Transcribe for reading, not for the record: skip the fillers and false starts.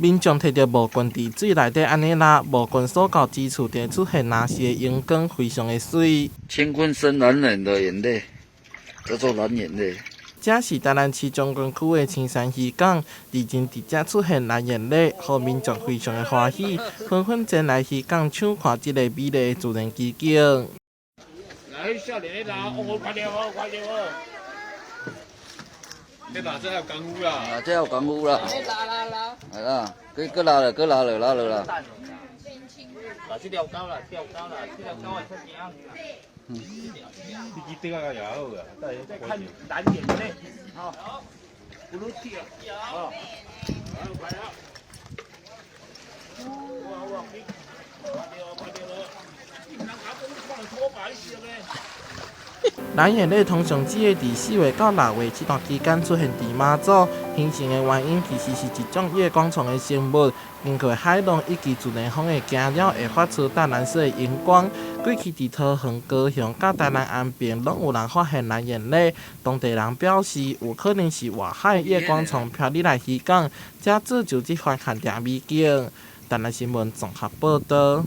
民眾提著木棍佇水內底按呢拉，木棍所到之處，就會出現藍色的螢光，非常的媠。乾坤生藍人的眼淚，叫做藍眼淚。這是台南市將軍區的青山漁港，最近佇遮出現藍眼淚，予民眾非常的歡喜，紛紛前來漁港搶看這個美麗的自然奇景。來，少年的拉，哦，快點哦，快點哦！這哪這有功夫啦？啊，這有功夫啦！拉拉拉！係啦，閣閣拉落，閣拉落，拉落啦。嗱，這條狗啦，這條狗啦，這條狗會出驚。嗯。你記得啊，也好啊。在看藍眼淚，好，blue tear，好，快啦！哇哇，快點哦，快點哦！你人阿公放拖把洗的。藍眼淚通常只會佇4月到6月這段期間出現佇馬祖，形成的原因其實是一種夜光蟲的生物，經過海浪以及自然風的驚擾，會發出淡藍色的螢光。過去佇桃園、高雄佮台南安平，攏有人發現藍眼淚。當地人表示，有可能是外海夜光蟲飄入來漁港，才造就這番限定美景。台南新聞綜合報導。